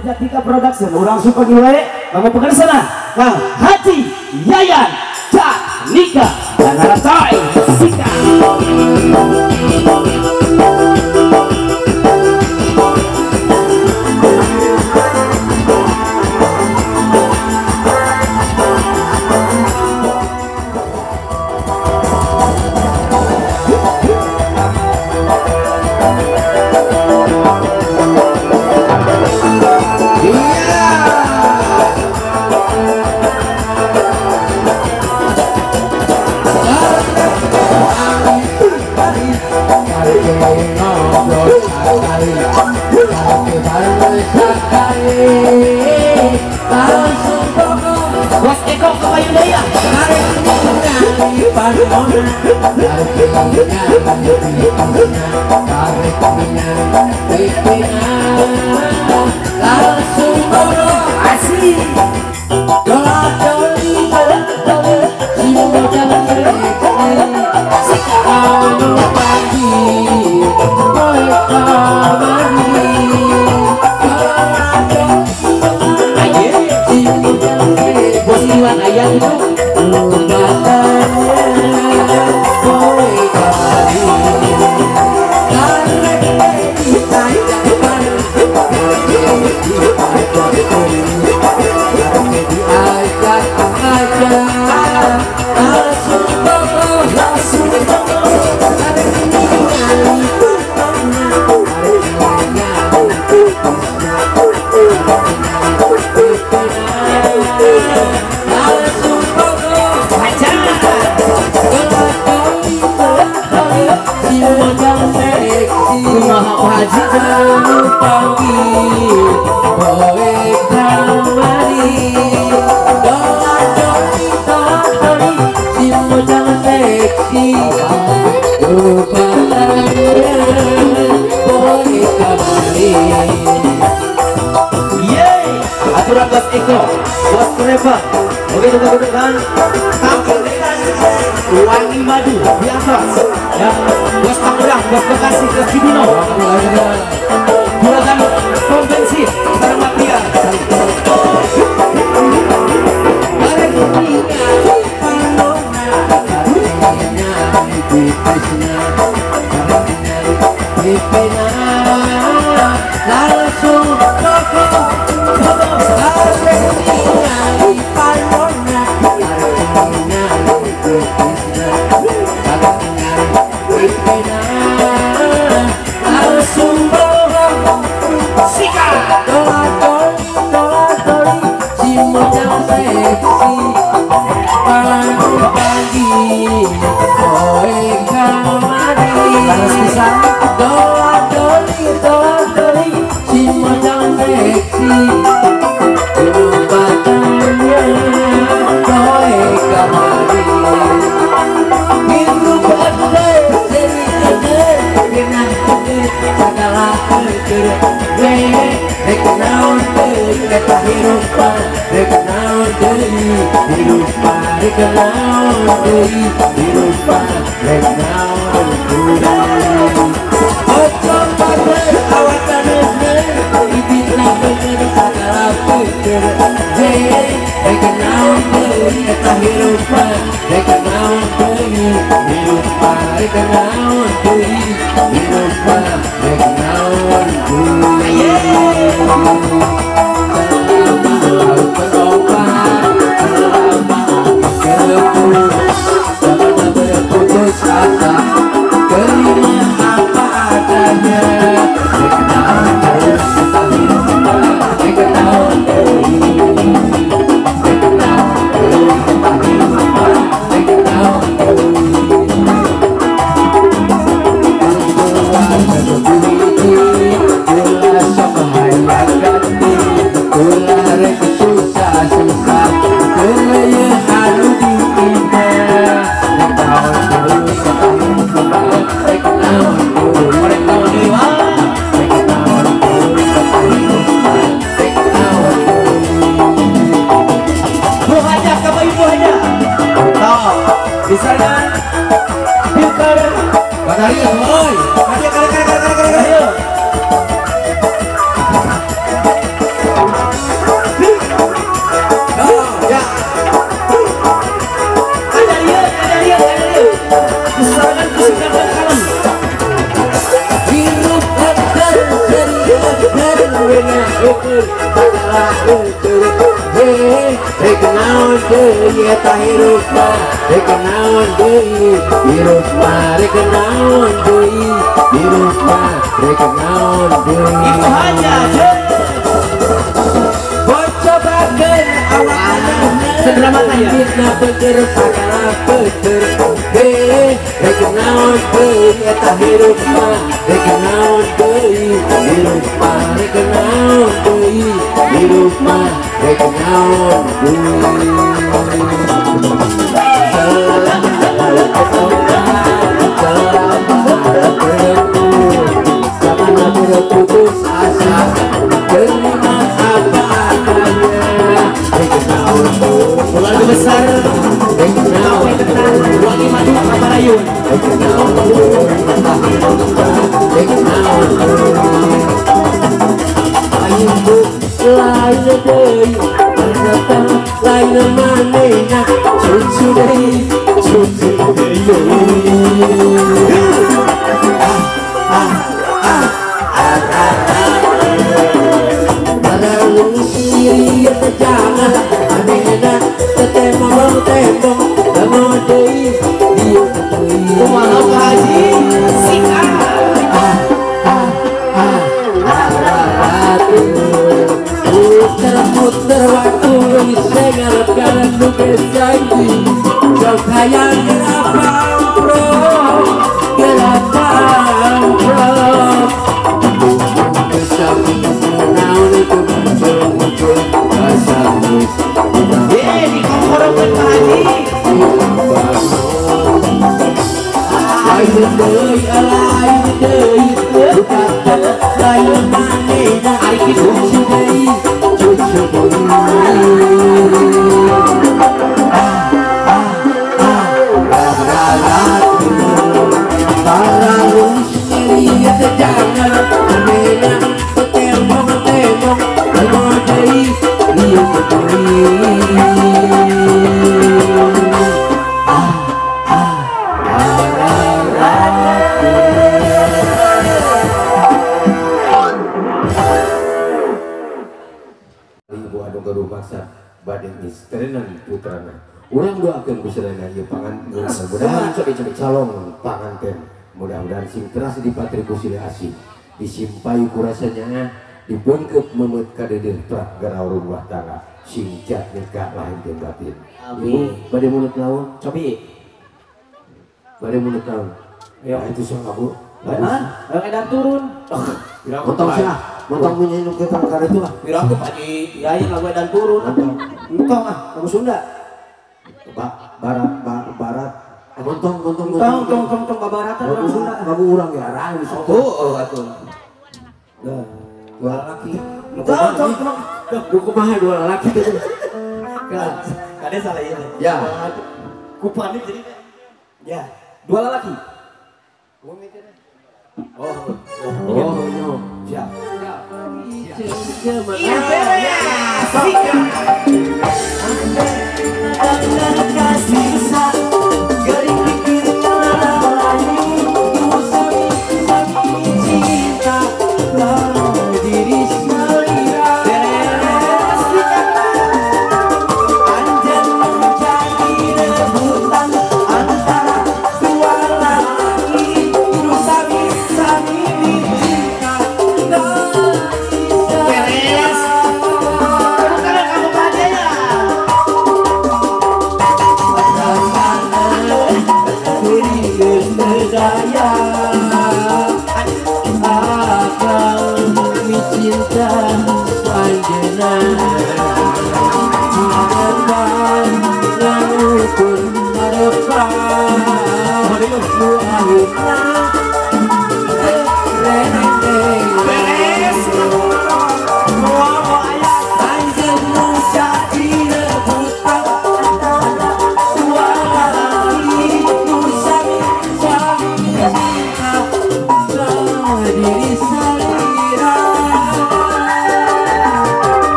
Jatika Production urang suka giwe kamu pengersana Kang Haji Yayan Nika dan Aratoy Sika. Bos Eko Kepayudaya. Asik. Bos Iwan ayah itu Aturan Bos Eko, Bos Kureva. Oke, mudah-mudahan tampil dengan wangi madu di atas. Ya, Bos Tangerang, Bos Bekasi, Bos Cibinong. Juragan pom bensin bareng mafia. 29 Bangkalan. Hirup eker eker wena eker sagala eker heh rek naon deui eta hirup mah rek naon deui hirup mah rek naon deui hirup mah rek naon deui. Itu aja. Cobakeun awak Sederhana ya. Fitnah peker sagala peker heh rek naon deui eta hirup mah rek naon deui hirup mah rek naon deui hirup mah rek naon deui. Selama berputus asa terima apa adanya rek naon deui. Keluarga besar Wangi Madu Kaparayun. Lain deui ternyata lain manehna cucu deui cucu deui. Barang siri jangan manehna tetembong tembong tembong deui dieu deui. Kumaha Pak Haji? Sika. Muter-muter waktu bisa ngarep-ngarep nu geus janji. Sok hayang geura pamprok Kesami naon itu muncul-muncul kasamis. Ye, dikongkorongkeun Pak Haji. Lain deui lain deui bukan lain manehna Ari kitu. Cucu deui cucu deui. Jangan manehna tembong-tembong tembong deui lieu deui. Ibu anu gaduh maksad bade ngistrenan putrana. Urang doakeun ku sadayana ieu pangan mudah-mudahan calon panganten mudah-mudahan sing teras dipatri ku silih asih disimpayu ku rasanya dibeungkeut memeut ka deudeuh prak garau rumah tangga sing jatmika lahir jeung batin. Amin. Ibu bade mulut naon? Cobi. Bade mulut naon? Ayo. Nah, itu sok aku. Hah? Ayo edan turun. Montong sih ah. Montong punya nu kita karena itu ah. Piraku Pak Haji, yain lagu edan turun. Montong ah, lagu Sunda. Barat barat. Montong montong tong tong tong tong babaratan lagu Sunda. Lagu urang ya rayu sok. Oh, atuh. Nah, dua laki. Tong tong tong. Lu kumaha dua laki tuh. Kade salah ieu. Ya. Ku panik jadi. Ya, dua laki. Oh, oh, oh, siap. Iya, beres. Antara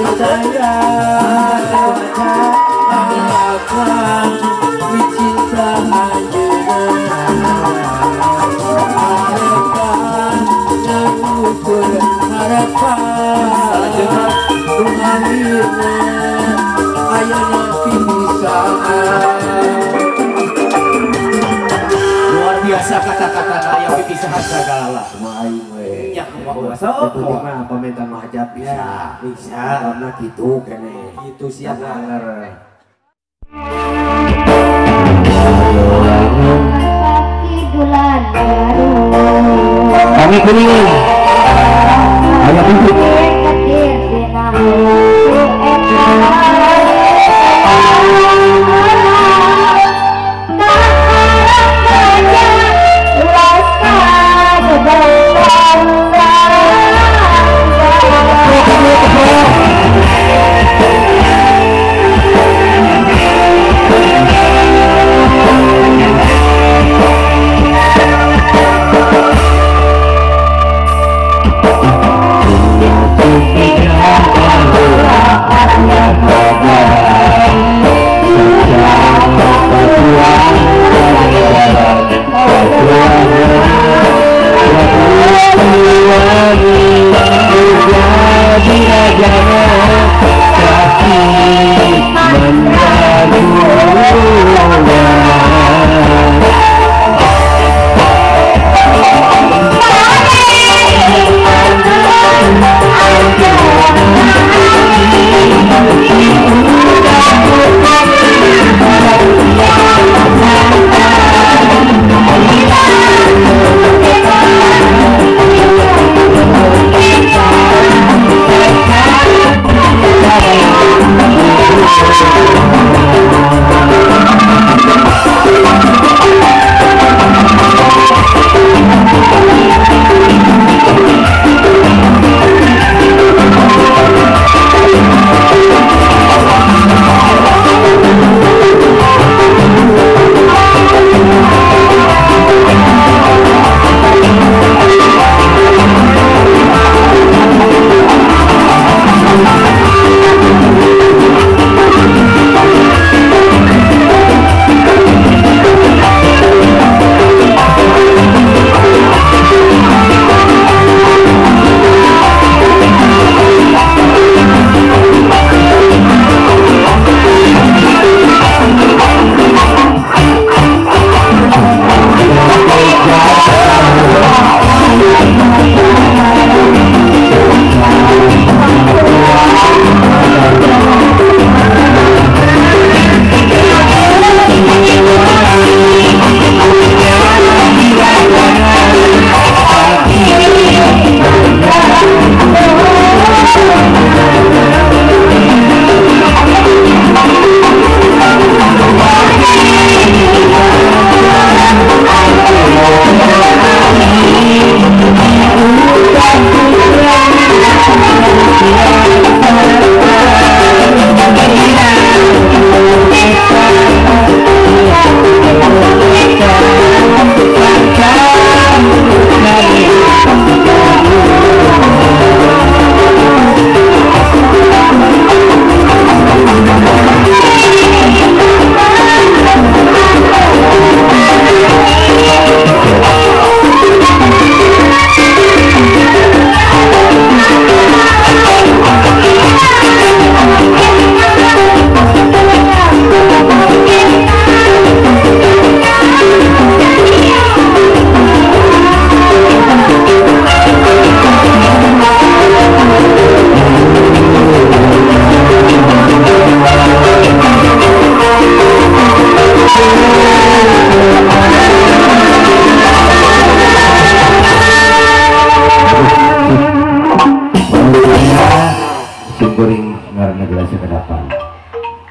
Sayang akan cinta anjeunna harapan ngukur harapan nu akhirna ayeuna pipisahan. Luar biasa kata-kata aya pipisahan sagala. Kumaha aing we. Nya kumaha sok. Mah pamentan hajat bisa. Bisa. Karena gitu kene. Gitu siap anger. Kami kuning. Ayo kuning.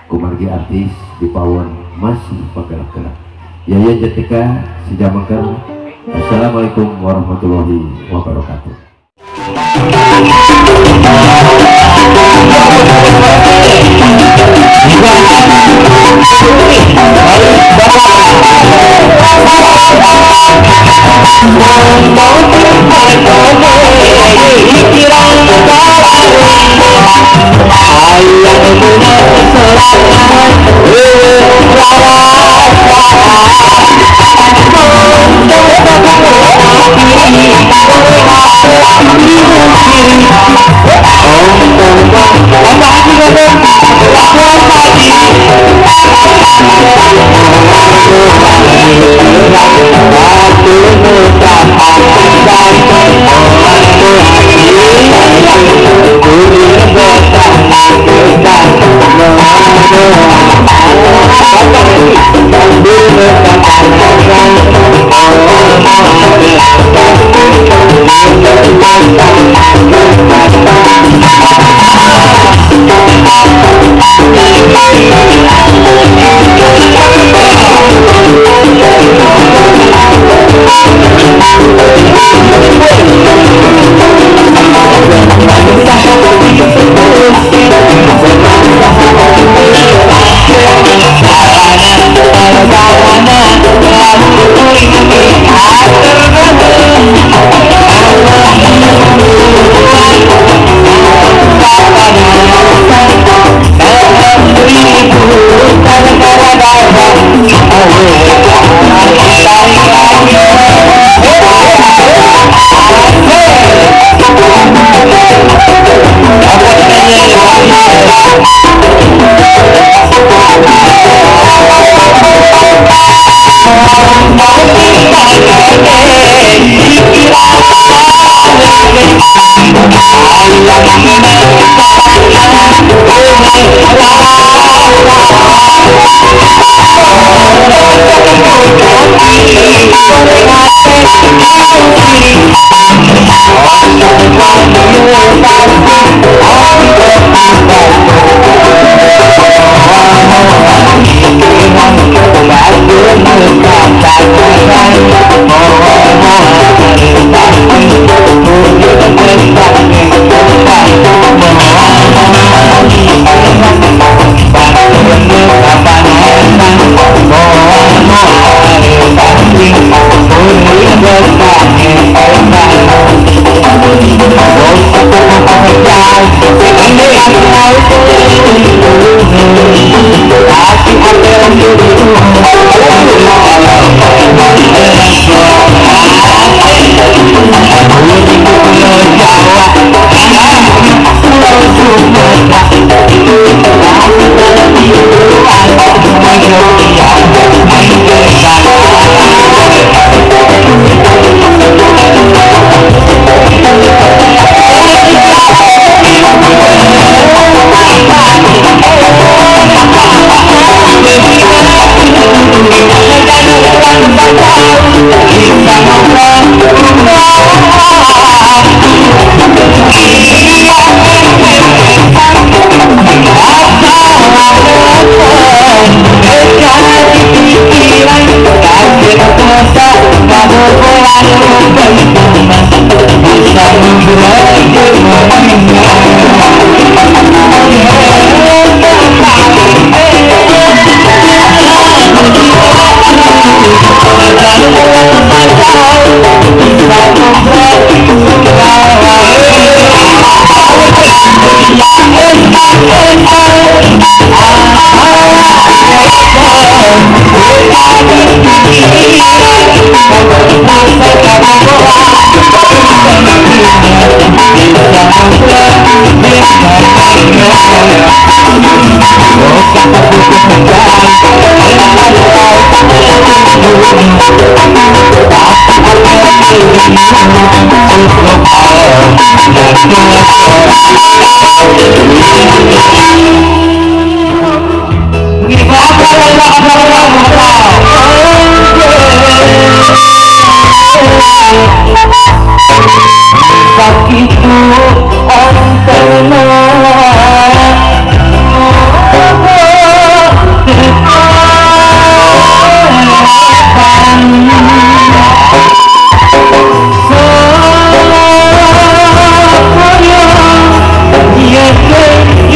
Kumargi artis di pawon masih pagerak-gerak. Yayan Jatnika Sijamengker. Assalamualaikum warahmatullahi wabarakatuh.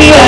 Yeah.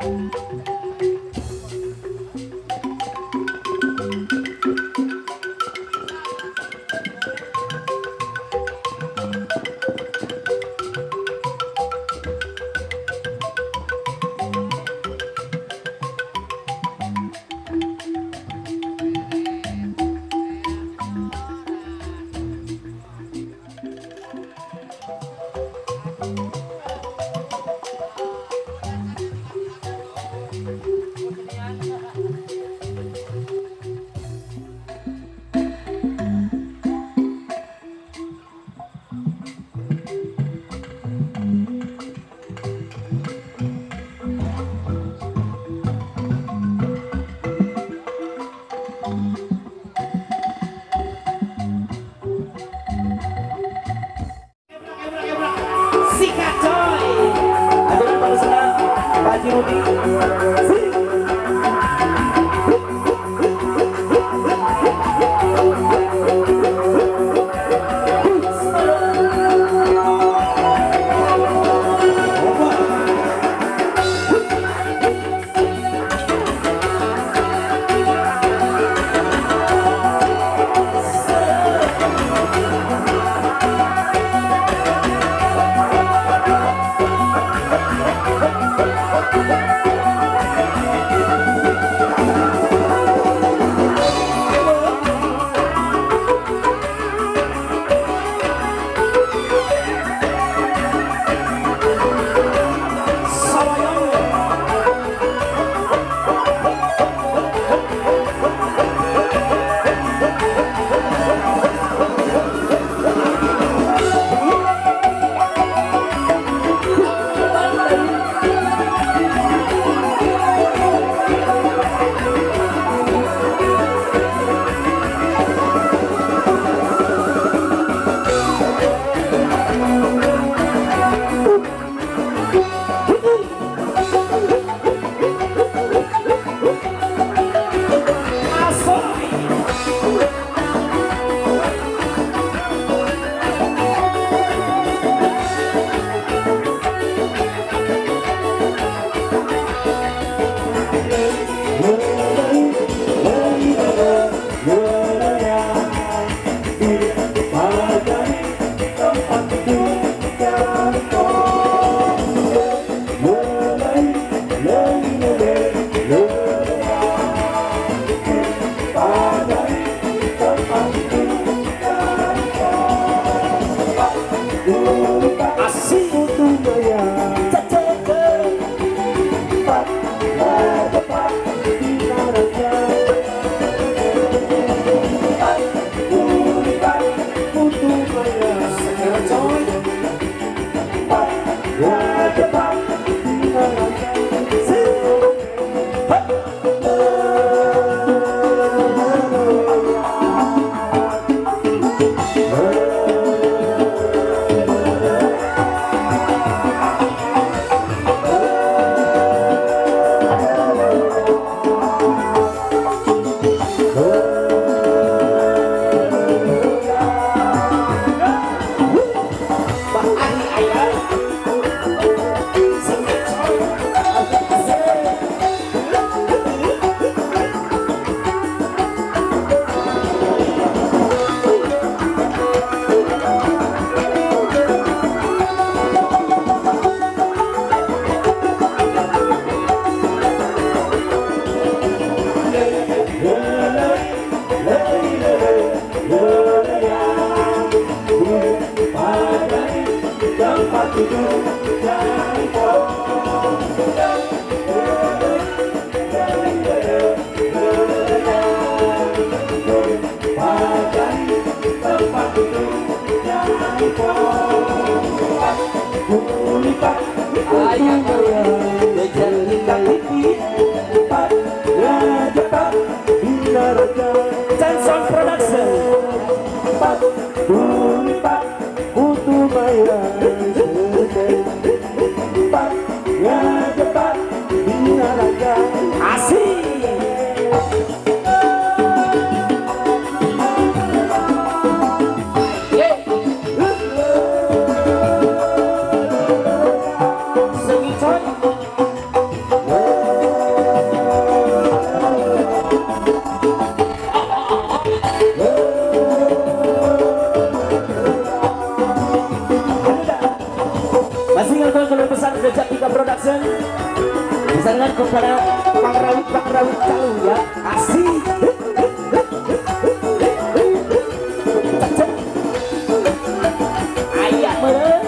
Thank Rudi. Kepada pangrawit calu ya, asik. Ayah meren.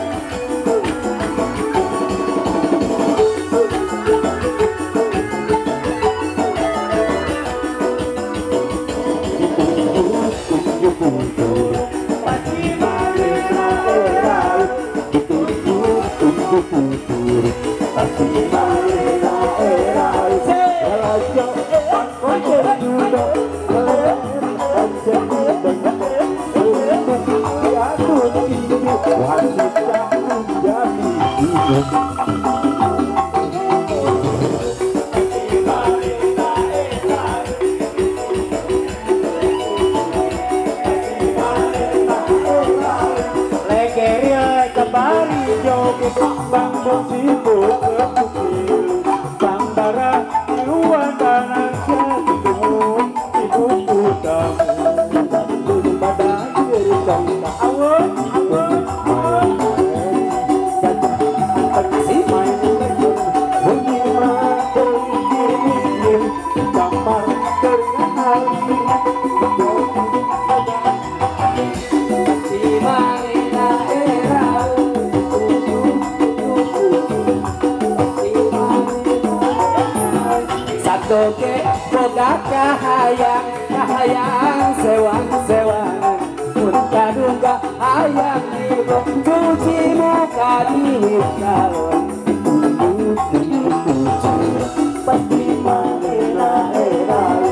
Katoke boga kahayang kahayang sewang-sewangan mun kaduga hayang ibu cuci muka di salon pasti manena era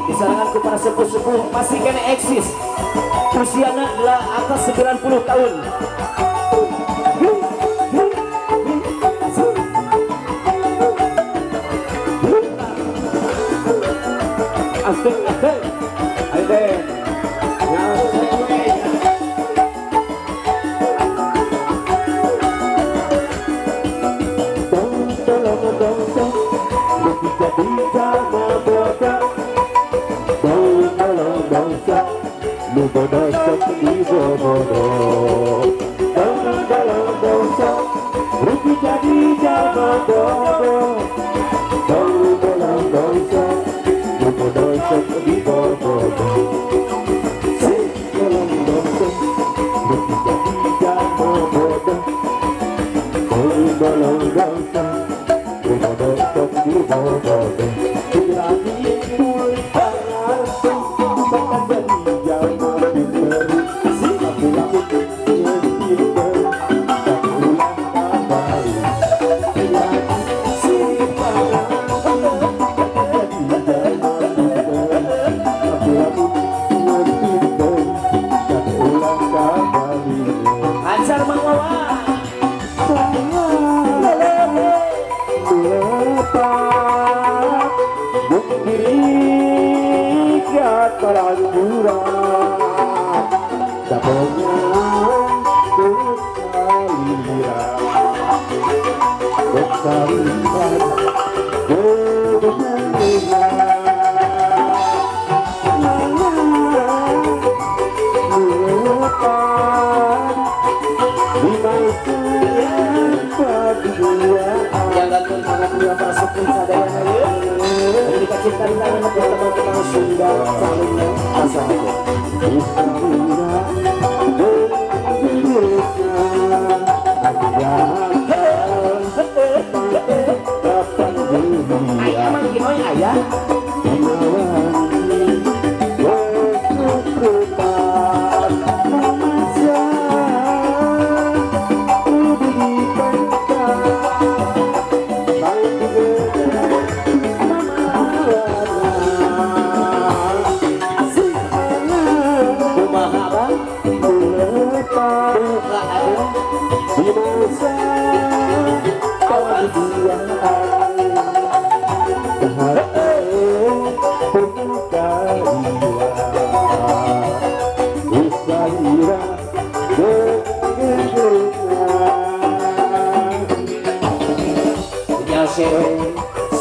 Disarankan kepada sepuh-sepuh masih kena eksis. Usianya adalah atas 90 tahun. Asik, asik. Ayo.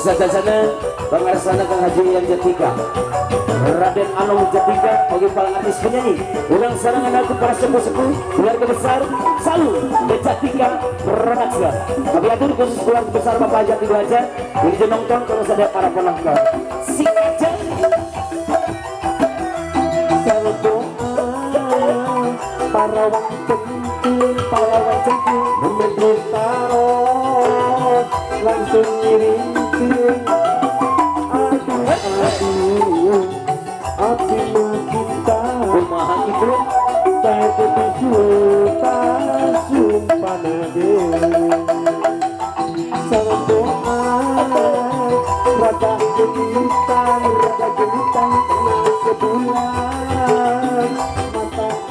Sadasana pangarsana Kang Haji Yang Jatika Raden Anom Jatika bagi para artis penyanyi ulang sarangan aku para sepuh-sepuh keluarga besar Salu Jatika Production. Kami atur khusus keluarga besar Bapak Jati Belajar wilujeng nonton kalau ada para penonton si aja para wong centil para wong centil memedu tarot langsung ngirinting aduh aduh api kita kumaha itu saya juta sumpah salam doa rada genitan tengah sebulan mata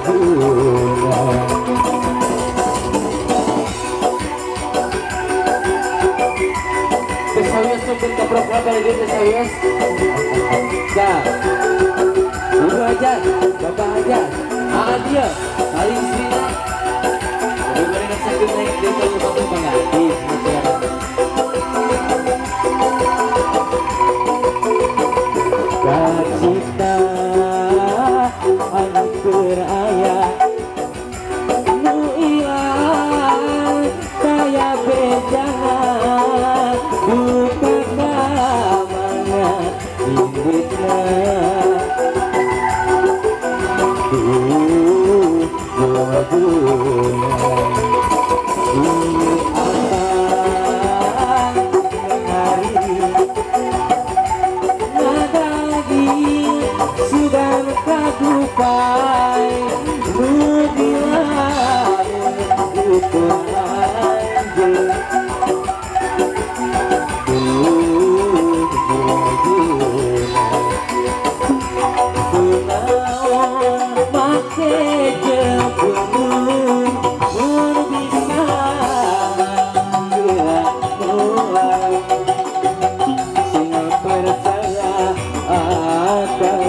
guna. Tesawios nunggu keprok apa lagi tesawios? Dah, ibu aja, bapak aja, dia, kali istrinya. Bagaimana sakit naik di tempat pengantin? Kacita anu keur aya nu ilang kaya bejana duka ka mana inditna duh guna kadupai nu dilamun ukur anjeun duh guna kunaon make jeung mun bisa manggerak moal sing percaya akan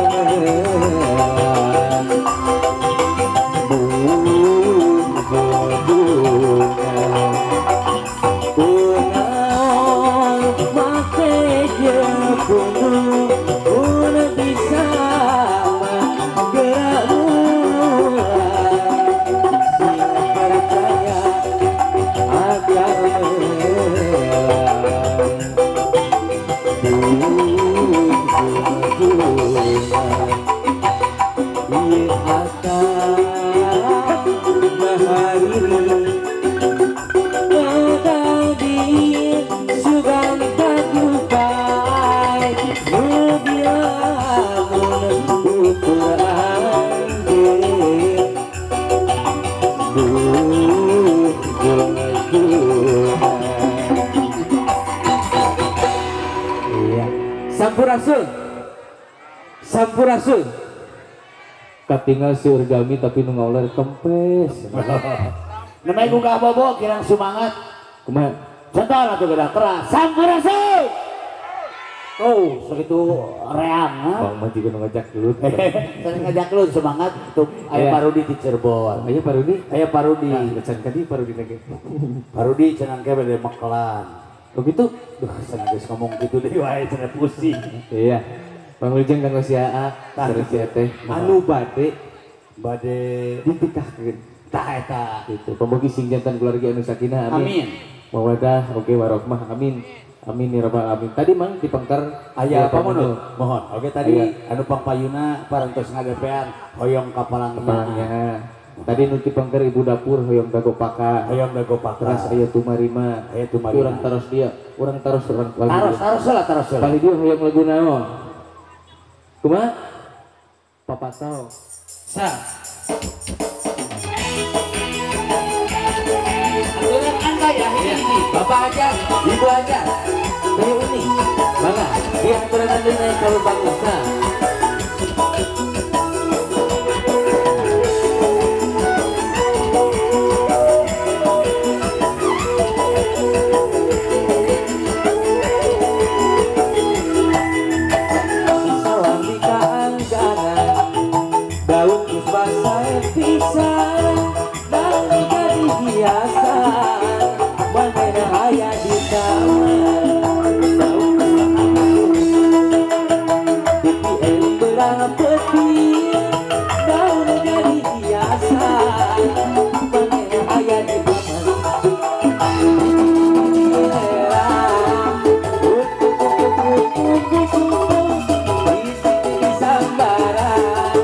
Sampurasun, sampurasun. Katinggal surgami tapi nu ngauler kempes. Namanya gugah bobo kirang semangat. Kumaha? Contoh atuh gerak keras. Sampurasun. Oh, segitu reang. Bang mah juga nu ngajak dulu. Saya ngajak lu semangat tuh aya Parudi di Cirebon. Aya Parudi? Aya Parudi. Nah, can ka Parudi lagi. Parudi cenah ke bade mekelan. Begitu, duh, senang geus ngomong gitu deui wae cenah pusing. Iya. Pangujeng kanggo si AA, sareng si Teteh, anu bade bade ditikahkeun. Tah eta. Gitu. Pamugi sing jantan keluarga anu sakinah, amin. Mawadah oge warohmah, amin. Amin ya rabbal alamin. Tadi mang di pengker aya apa mun? Mohon. Oke tadi anu pangpayuna parantos ngadepean hoyong kapalangnya. Tadi nu pengker ibu dapur hoyong dagopaka, hoyong dagopaka. Terus aya tumarima, aya tumarima. Urang taros dia, urang taros urang taros taros lah taros lah. Paling dia hoyong lagu naon? Kumaha? Papatau. Sa. Aturan Anda ya ini, Bapak aja, Ibu aja. Reuni. Mangga, dia aturan Anda naik kalau bagus. Nah. Sambaran.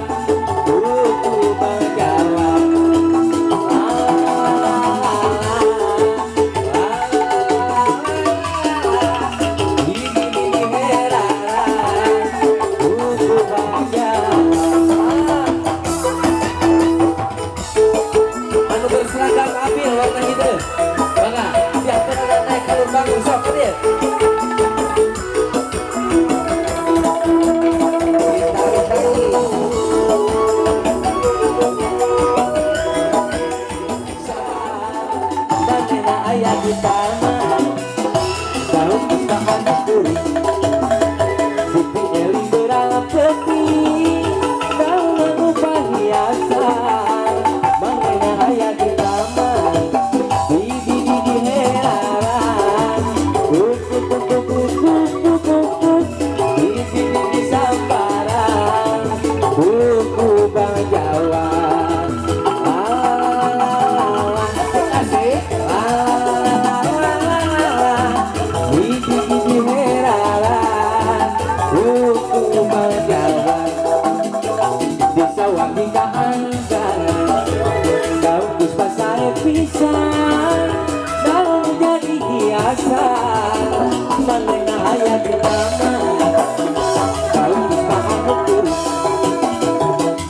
di taman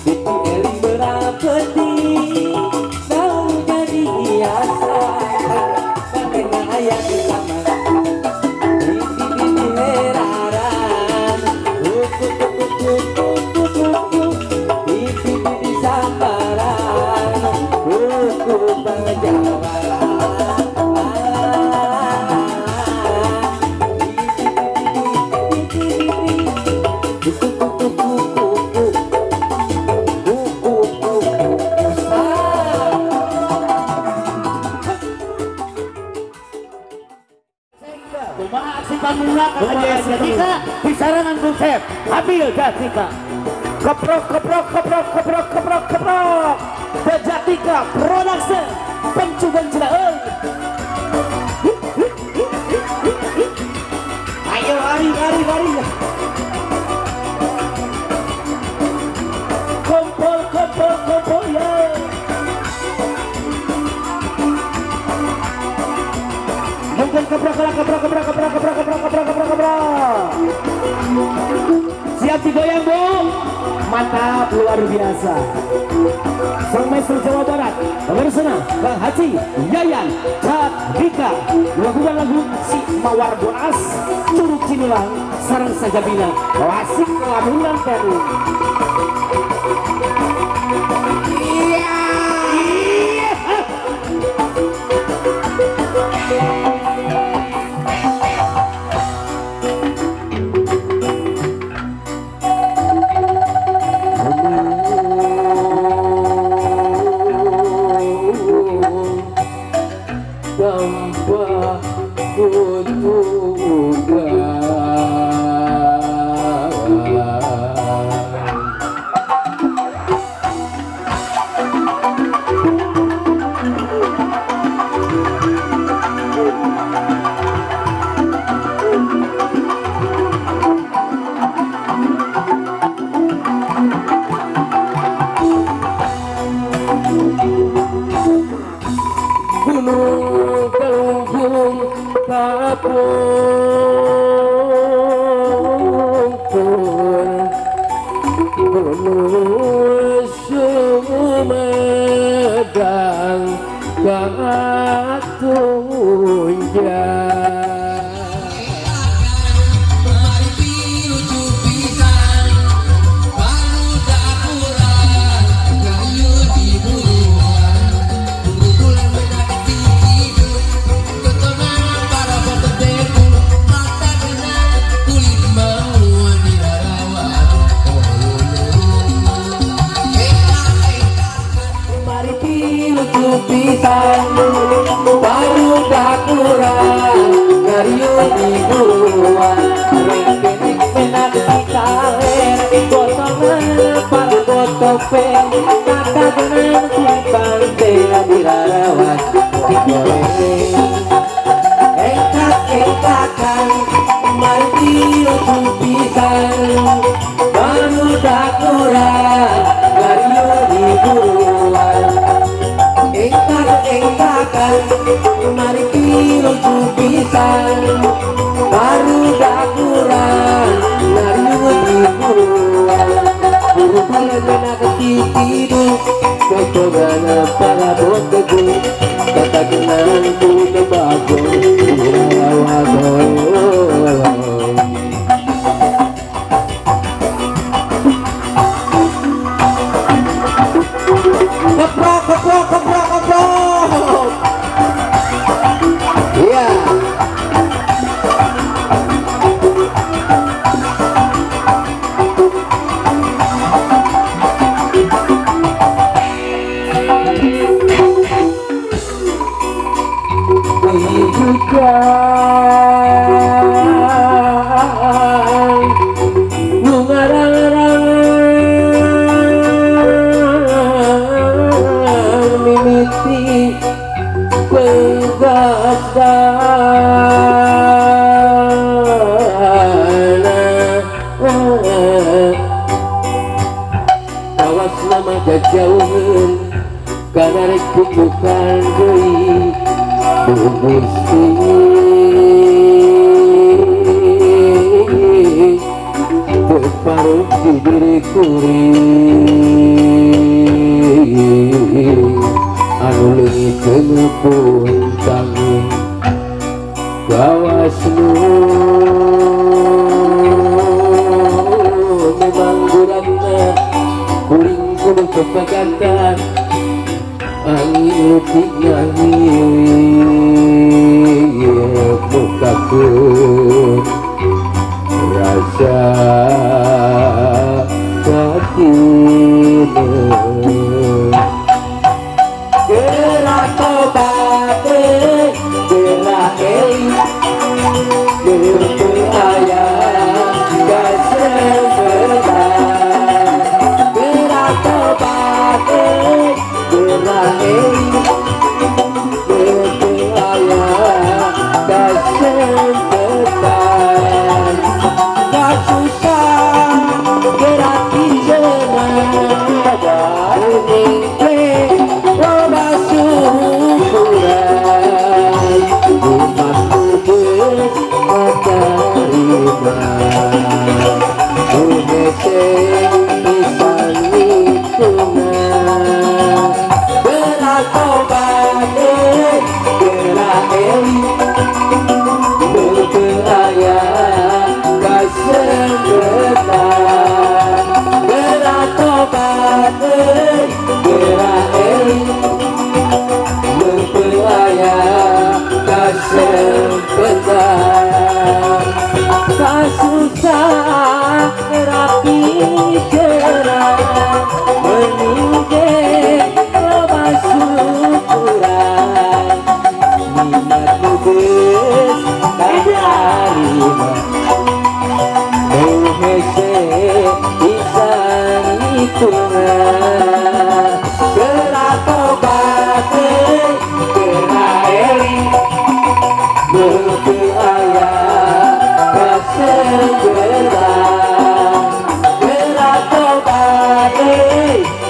Siti Eli berapeti daun jadi hiasan bantengna aya di taman Bibi heraran kuku kuku kuku kuku bibi bibi sambaran kuku panjawaran Disarangan konsep Habil Jatika keprok keprok keprok keprok keprok keprok Jatika Production pencugan cina. Ayo lari lari lari kompol kompol kompol ya mungkin keprok keprok keprok keprok keprok keprok keprok keprok keprok. Siap digoyang bu, mantap luar biasa. Sang Maestro Jawa Barat bersama Bang Haji Yayan Jatnika melakukan lagu Si Mawar Boas Curug Cinilang Sarang Sajabina Klasik Lamunan Peru. Iya. Gusti. paruk di diri kuring anu leungit teu tanggung gawas nu memang burakna kuring kudu pepegatan angin leutik ngahir mukakeun rasa katina gerak tobat gerak eling gerak aya kasempetan gerak tobat gerak eling gerak aya kasempetan kasusah gerak dijenah kuning teh loba syukuran umat geus katarima nu hese pisan hitungan gerak tobat gerak eling teu aya kasempetan gerak tobat gerak eling teu aya kasempetan kasusah rapi cerah menungge loba syukuran minat geus katarima nu hese pisan hitungan gerak tobat gerak eling teu aya kasempetan gerak tobat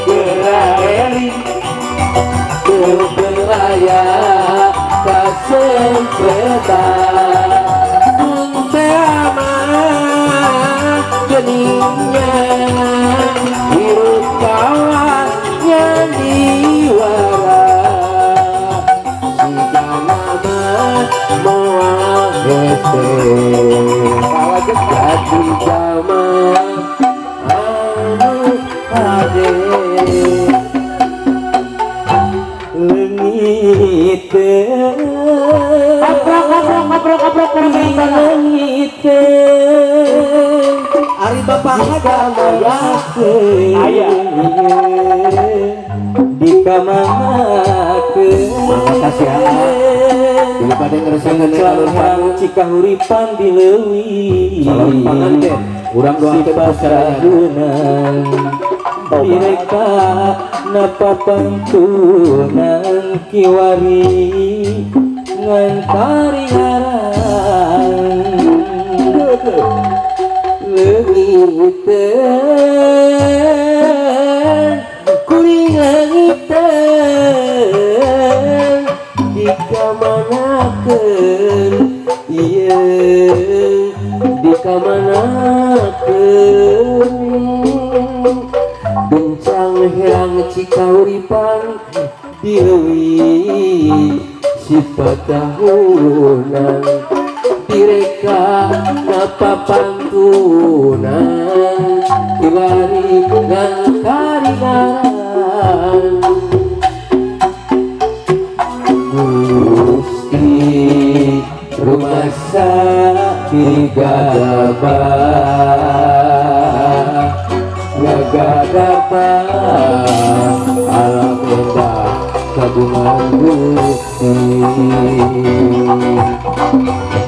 gerak eling teu aya kasempetan mun teh mah geningnya hirup kawan nyandiwara sigana mah moal hese jadi zaman anu hade leungit Kaprok leungit ari bapak aya di kamanakeun makasih ya daripada ngeresakeun alur panggung Cikahuripan di leuwi calon panganten urang doakeun pasarana direka napapantunan kiwari ngan karingaran leungiteun kuring leungiteun dikamanakeun ieu dikamanakeun bencang herang Cikahuripan di leuwi sipatahunan direka napapantunan kiwari ngan karingaran Gusti rumasa digadaba ngagadaba alam endah kagungan Gusti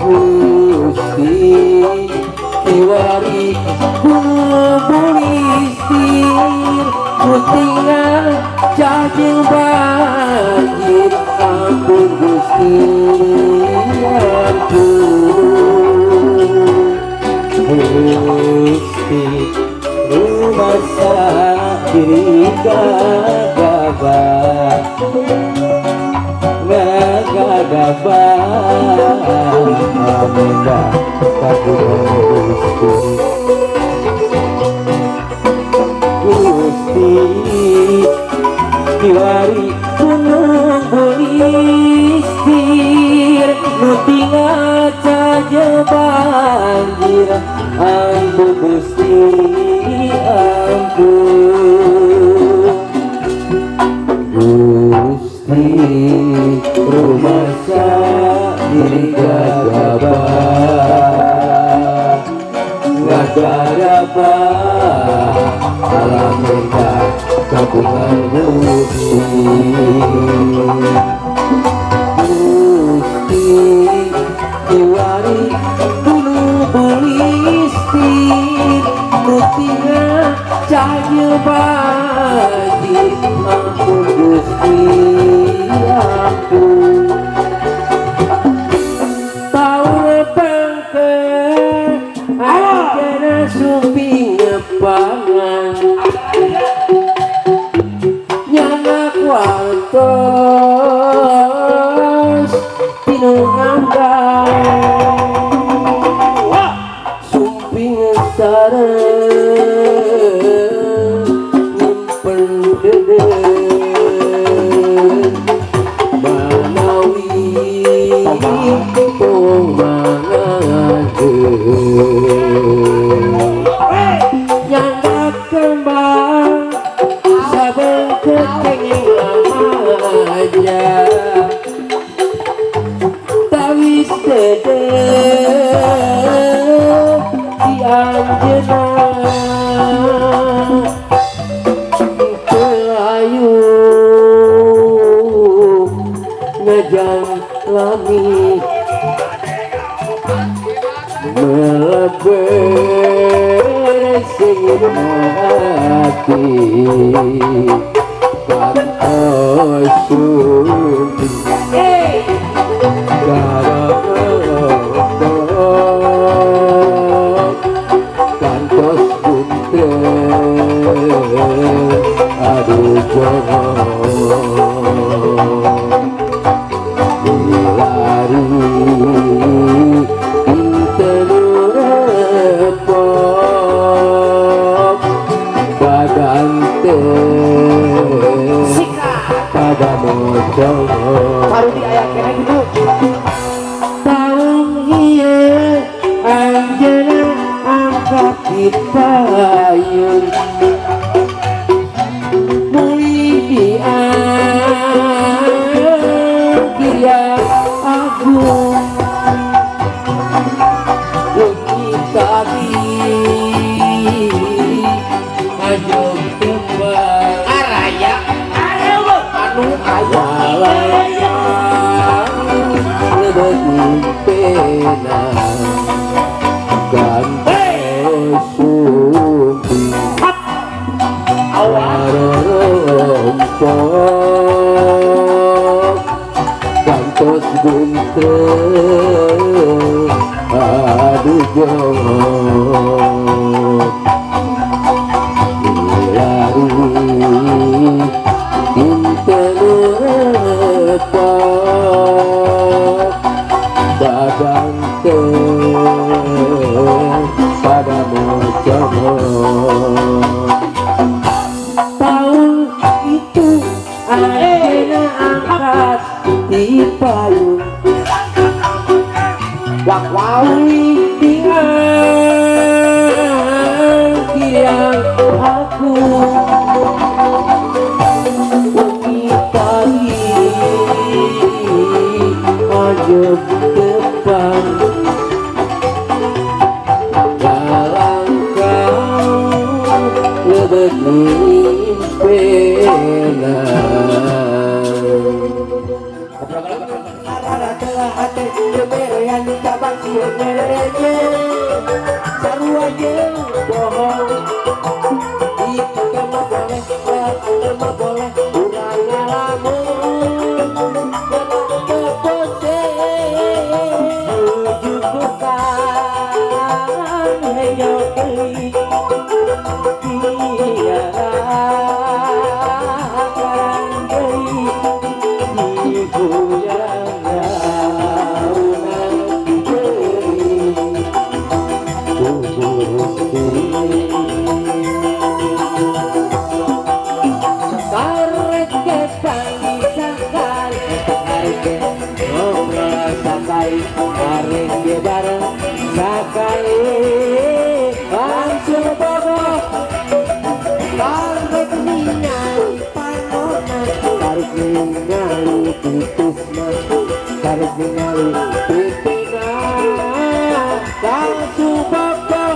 Gusti kiwari kubulistir kutinggal cacing banjir ampun Gusti ampun Gusti rumasa diri gagabah ngagadaba amenda kagungan Gusti. Kiwari gunung bulistir nu tinggal caja banjir ampun Gusti ampun Gusti rumasa diri gagabah ngagarabah alam mereka kagungan Gusti Gusti kiwari gunung bulistir nu tinggal cahaya banjir ampun Gusti ampun taun pangke anjeunna sumping ngepangan nyanak wartos tinu nganggang sumping sareng nyimpen dede manawi tong nyandak kembang saben kekenging lamaja tawis dede di anjeunna teu ngajang lami meleber sing hati kantos sumpi kantos buntre aduh jongok lari pada mojong baru di ayah kena gitu taung ieu anjeunna angkat di payun muli di angkiria agung wengi tadi ajog tembang araya anu aya lebet mimpena gantos sumping warorompok gantos guntre aduh jongok lari dinten repot badan teh pada mojong tahun itu anjeunna angkat di payung wawi di angkiang aku wengi pagi ajeg depan ngalangkah lebet mimpena sarua jeung bohong itu mah boleh itu mah boleh urang ngalamun teu Ningali titisna karek ningali titina langsung bogoh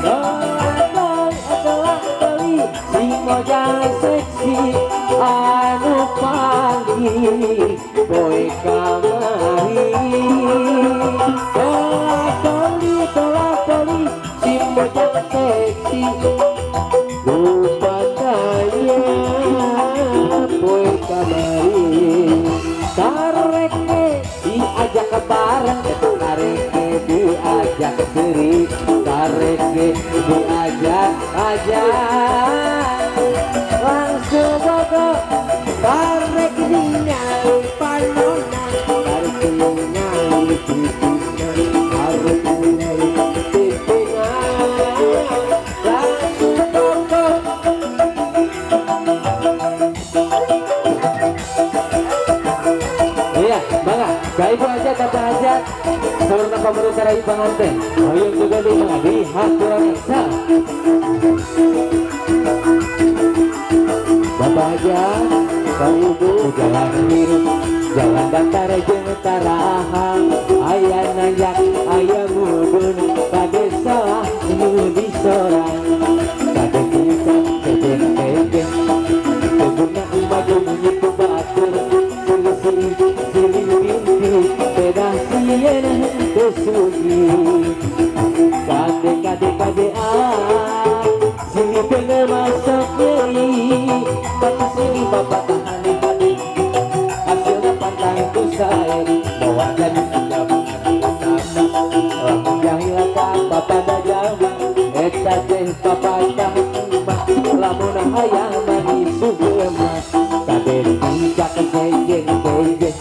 tolak toli si mojang seksi anu pagi boy kamari tolak toli si mojang seksi lupa tanya boy kamari kareke diajak bareng kareke diajak seri kareke diajak aja langsung bogoh karek ningali panona karek ningali titina karek ningali titina langsung bogoh. Iya, bangga. Gak ibu aja, kata aja. Saurna pemerintah rai panganten. Hoyong juga di bangga di haturan sa. Bapak aja, kau ibu jalan hirup, jalan datar jeung taraha. Aya nanjak, aya mudun, kade salah nu disorang. Kade kita keben-keben, kebunna maju munyi ku batur. Beda sieun teu sugi kade kade kade ah sini pengen masuk deui batu sini bapak tahan hati hasilna pantang ku sae bawa jadi lamun jahil ka bapak dajama eta teh papatah mah lamun hayang manis sugeuma kade dijak sejen sejen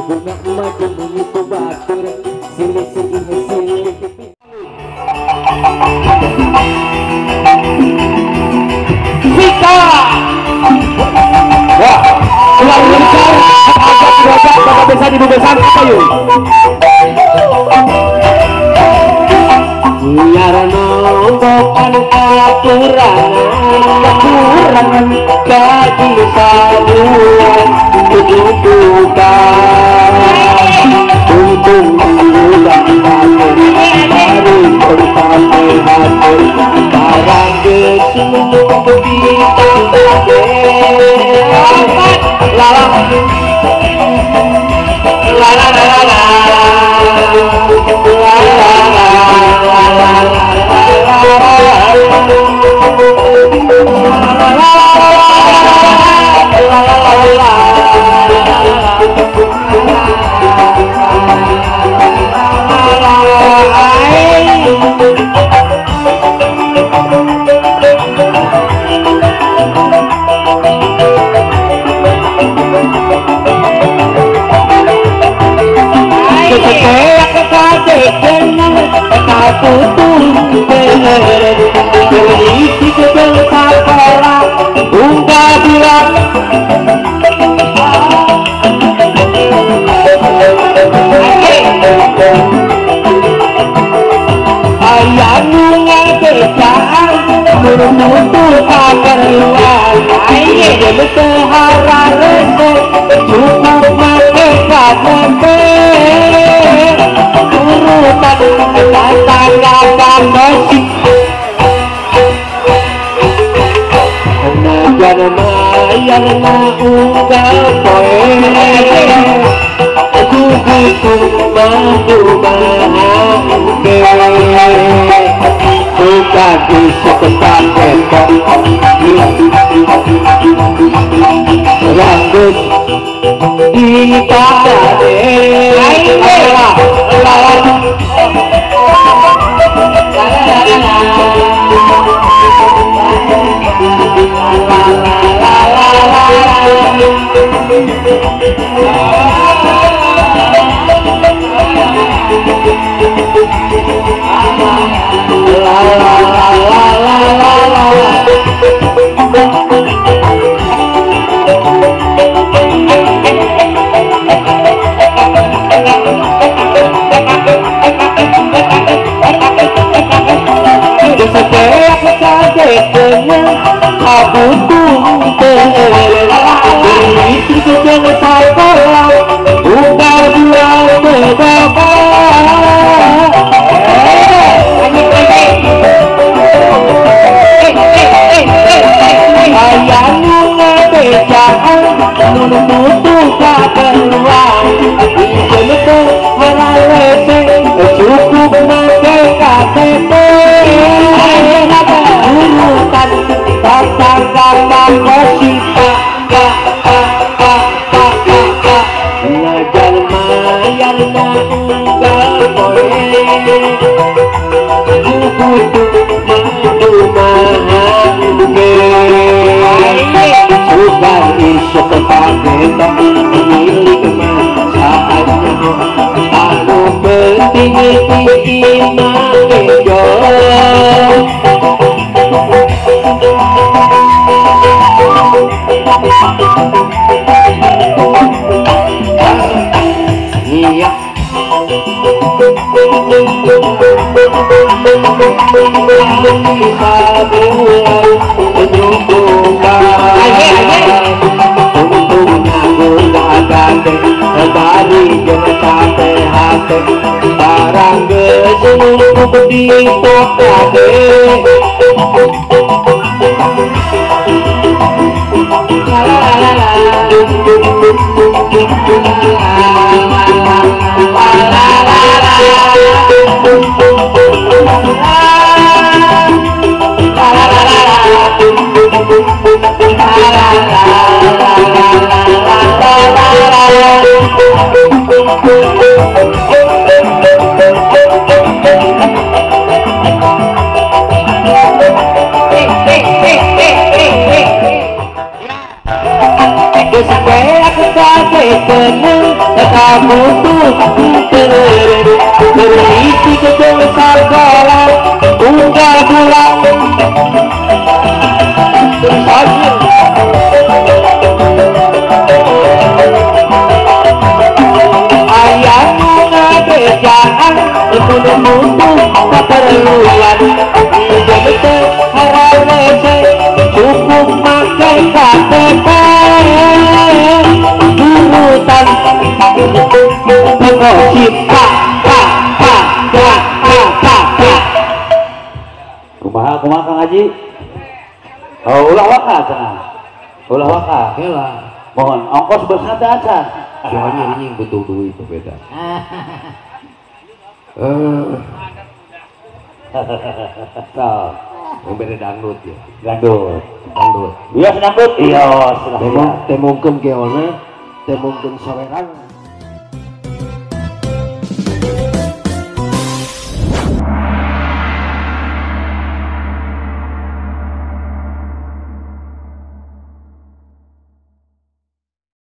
guna maju munyi ku batur silih silih silih. Sika. Wah, keluarga besar, agak berajak, bapak besar, ibu besar, ayo. Nyarana bukan kekurangan, kaki saluan tujuh-tujuh untung udah baru bersampai hatur barang gesu la la la la la la la Aku Urutan mun butuh kaperluan Ieu haralese cukup make KTP urutan tata kata kosita ka ka ka ka ka ka ngajar mayarna unggal poe kudu madu mahange sugan isuk pagetok milik saatnya anu penting iki makejo. Iya. Barang geus numpuk di tokade. La la la la la berisi gedung sekolah unggal bulan ayahmu ngekerjaan butuh keperluan betul haralese cukup pakai KTP urutan pengocip kumaha kumaha Kang Haji? Oh ulah waka cenah. Ulah waka. Heula. Mohon ongkos beusna teh acan. Soalnya ini butuh duit beda. Tah, mau beda dangdut ya. Dangdut. Dangdut. Iya dangdut. Iya, temongkeun geona, temongkeun sawerang.